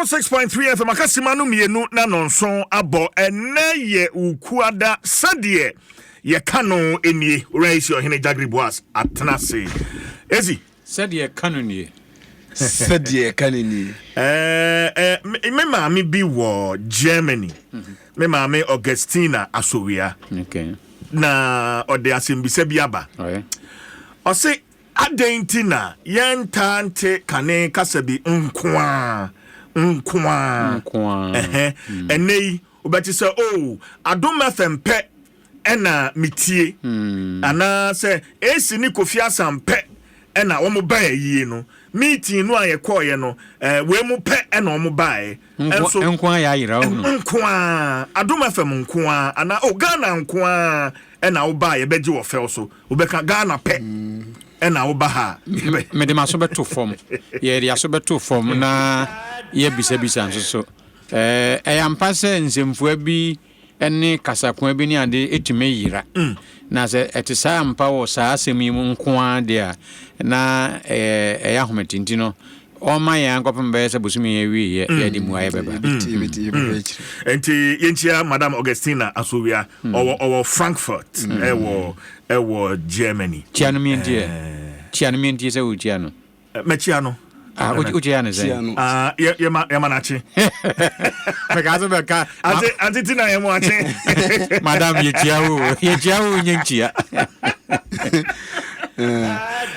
106.3 FM akasima no mmienu na nɔnson abɔ. Ɛnɛ yɛ Wukuada, sɛdeɛ yɛka no nie. Owura yi si Ɔhene Jagri Boas atena ase esi. Sɛdeɛ ɛka no nie. Sɛdeɛ ɛka no nie. Me maame bi wɔ Germany, me maame Augustina Asowia, na ɔde asɛmbisa bi aba. Ɔse adɛn nti na yɛntaa nte kane kasa bi nkoa nkoa? Nkoa. Ɛhɛ, ɛnɛ yi wobɛte sɛ, o, Adom FM pɛ ɛna metie, anaasɛ esi ne Kofi Asan pɛ ɛna wɔn baeɛ yie no, meeting no a yɛkɔɔyɛ no, wei mu pɛ ɛna wɔn baeɛ. Ɛnso nko a yɛ ayera wo no. Nkoa Adom FM nkoa anaa o Ghana nkoa ɛna woba a yɛbɛgye wɔ fɛw so, wobɛka Ghana pɛ ɛna woba ha a Mede m'aso bɛto fam, yɛde aso bɛto fam na yɛbisabisa nso so. Ɛyɛ ampa sɛ nsɛmfua bi ne kasakoa bi ne ade ɛtumi yera, na sɛ ɛte saa ampa wɔ saa asɛm yi mu nko ara deɛ a, na ɛyɛ ahomete. Nti no ɔma yɛn ankɔpem bɛyɛ sɛ bosome yɛ awieɛ, yɛde mmuaeɛ bɛba. Yɛbɛhwɛ akyire. Nti yɛnkyia Madam Augustina Asowia, ɔwɔ Frankfurt, ɛwɔ Germany. Kyia no mientie, kyia no mientie sɛ wokyia no. Mɛkyia no. Ah, wokyia no Kyia sɛn? no. Ah, yɛma n'akye. Mɛka sɛ bɛka. Ante ti na yɛmo akye. Madam, yɛkyia wo, yɛkyia wo, nyɛ nkyia.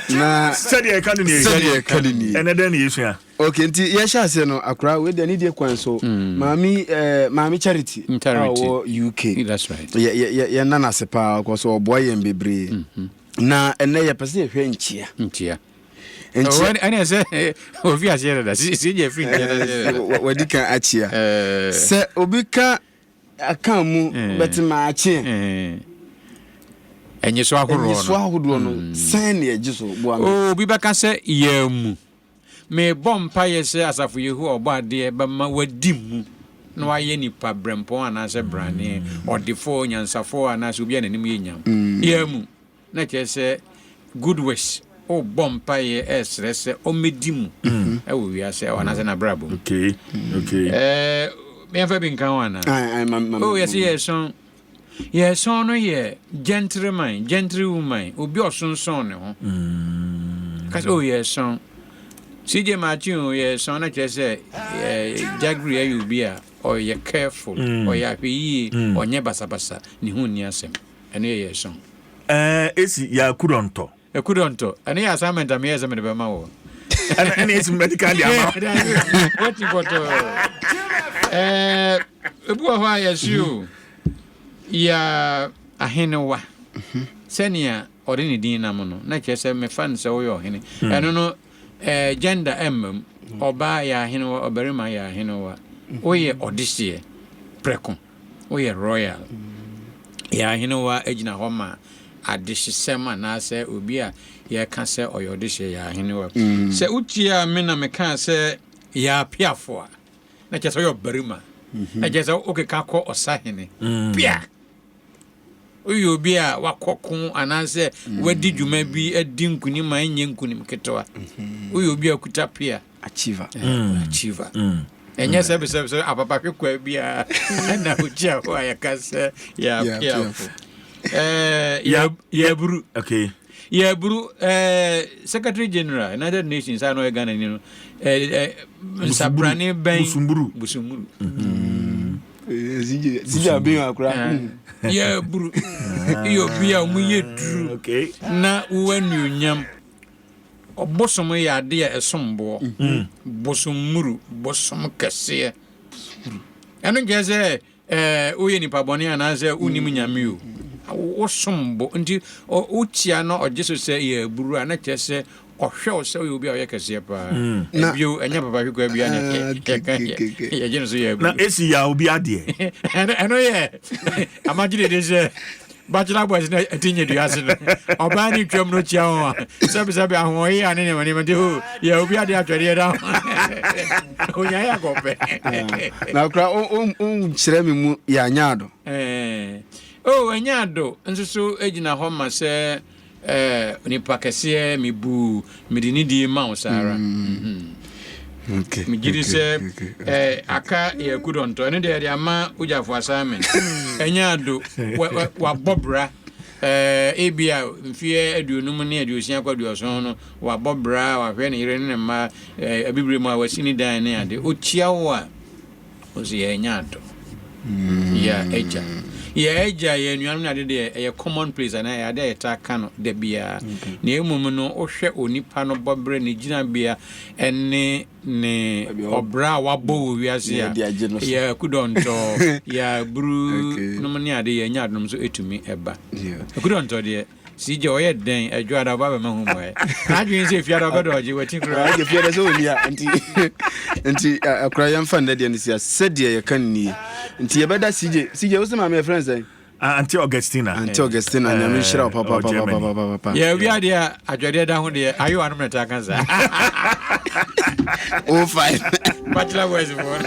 Na sɛdeɛ ɛka no nie. Sɛdeɛ ɛka no nie. Ɛnɛ dɛn ne yɛsua? Ok, nti yɛhyɛ aseɛ no, akora wei deɛ ne deɛ kwan so, maame maame Charity a Charity. ɔwɔ UK. That's right. Yɛnna no ase paa kɔ so ɔboa yɛn bebree. Na ɛnɛ yɛpɛ sɛ yɛhwɛ nkyia. Nkyia. Nkyia. Ɛne sɛ ofi aseɛ dada si gye firi nkyia no aseɛ dada. Wadi kan akyia. Sɛ obi ka aka mu bɛte maakye. Ɛnye so ahoroɔ no. Ɛnye so ahodoɔ no, sɛn ne ɛgye so boa me? Oh, obi bɛka sɛ yɛn mu. Mebɔ mpaeɛ sɛ asafo Yehowa ɔbɔ adeɛ bɛma wadi mu na wayɛ nipa brɛmpɔn anaasɛ brane, ɔdefoɔ, nyansafoɔ anaasɛ obi a n'anim yɛ nyam. Yɛn mu. Na kyerɛ sɛ good wish, wobɔ mpaeɛ ɛresrɛ sɛ ɔmmɛdi mu ɛwɔ wiase anaasɛ n'abrabɔ mu. Yɛmfa bi nka ho anaa? Ae, ae, ma, Oh, yɛsɛ yɛsɔn. Yɛsɔn no yɛ gentleman, gentlewoman, obi a ɔsonsɔn ne ho. Ka sɛ, oh, yɛsɔn. CJ Martin o, yɛsɔn na kyerɛ sɛ Jagri yɛ obi a ɔyɛ careful, ɔyɛ ahwɛyie, ɔnyɛ basabasa, ne ho nni asɛm. Ɛno yɛ yɛsɔn. Esi yɛ akudɔntɔ. Akudɔntɔ, ɛno yɛ assignment a meyɛɛ sɛ mede bɛma wɔ. Ɛna esi mmɛdi kan de ama. Wati pɔtɔ. Ebi wɔ hɔ a yɛse o, yɛ ahenewa. Sɛnea ɔde ne din nam no, na kyerɛ sɛ mefa no sɛ woyɛ ɔhene. Ɛno no, gender ɛmma mu. Ɔbaa yɛ ahenewa, ɔbarima yɛ ahenewa. Woyɛ ɔdehyeɛ prɛko. Woyɛ royal. Yɛ ahenewa gyina hɔ ma adehyesɛm anaasɛ obi a yɛka sɛ ɔyɛ ɔdehyeɛ, yɛ ahenewa. Sɛ wotiaa me na mekaa sɛ yɛ apeafo a, na kyerɛ sɛ ɔyɛ ɔbarima. Na kyerɛ sɛ wokeka kɔ ɔsahene. Pia! Woyɛ obi a wakɔ ko anaasɛ wadi dwuma bi adi nkunim a ɛnyɛ nkunim ketewa. Woyɛ obi a okuta pia. Achiever. Achiever. Ɛnyɛ sɛ sɛ sɛ apapahwe kwa biara na ogyina hɔ a yɛka sɛ yɛ apiafo. Yɛaburu. Yɛaburu Secretary General United Nations a na ɔyɛ Ghana ni no, nsabrane bɛn? Busumburu. Busumburu. Sija abɛn akora. Yɛaburu. Yɛ obi a ɔmo yɛ duru na wowɔ anuonyam. Ɔbosom yɛ ade a ɛsom boɔ. Bosommuru, bosom kɛseɛ. Ɛno nkyerɛ sɛ woyɛ nipa bɔne anaasɛ wonim Nyame o. Wosom bo nti wokyia na ɔgye so sɛ yɛ aburu a, na kyerɛ sɛ ɔhwɛ wo sɛ woyɛ obi a ɔyɛ kɛseɛ paa. Ebio, ɛnyɛ papa hwekwa bia na yɛgye no so yɛ aburu. Na esi yɛ obi adeɛ. Ɛno yɛ amagyede de sɛ Bachelor boys na ɛte nyɛ dua ase no, ɔbaa ne twam no kyia wɔn a, sɛbisɛbi ahoɔye a ne nneɛma nneɛma nti ho yɛ obi adeɛ atwɛdeɛ da ho onya yɛ akɔpɛ. Na kora wonkyerɛ me mu yɛ anya ado. Oh, ɛnyɛ ado nso so gyina hɔ ma sɛ nipa kɛseɛ mebu mede ne die ma wo saa ara. Megye di sɛ aka yɛ akudɔntɔ ɛno deɛ yɛde ama wogyafo assignment. Ɛnyɛ ado wabɔ bra ebi a mfeɛ 50 ne 60 kɔ 70 no wabɔ bra, wahwɛ ne yere ne ne mma, abibire mu a wasi ne dan ne ade. Ɔkyia wo a ɔsɛ yɛnyɛ ado. Yɛ agya, yɛ agya, yɛ anuanom ne ade deɛ ɛyɛ common place anaa ɛyɛ ade a yɛtaa ka no da biara. Na mmom no wohwɛ onipa no bɔberɛ, ne gyinabea ɛne ne ɔbra a wabɔ wɔ wiase a yɛ akudɔntɔ, yɛ aburu nom ne ade, yɛnyɛ adonom nso ɛtumi ɛba. Akudɔntɔ deɛ sigye ɔyɛ dɛn adwo ada ɔba bɛma hu mmuaeɛ n'adwene sɛ fiada ɔbɛdɔ ɔgye wati koraa. Ɔgye fiada sɛ ɔni a nti akora yɛmfa nnɛ deɛ no sia sɛdeɛ yɛka no nie nti yɛbɛda sigye. Sigye, wo sɛ maame yɛfrɛ no sɛn? Auntie Augustina. Auntie Augustina, Nyame nhyira wo papapapapapa. Yɛ wia deɛ adwadeɛ da ho deɛ ayo anom na ta ka saa. Oh, fine. Bachelor boys for.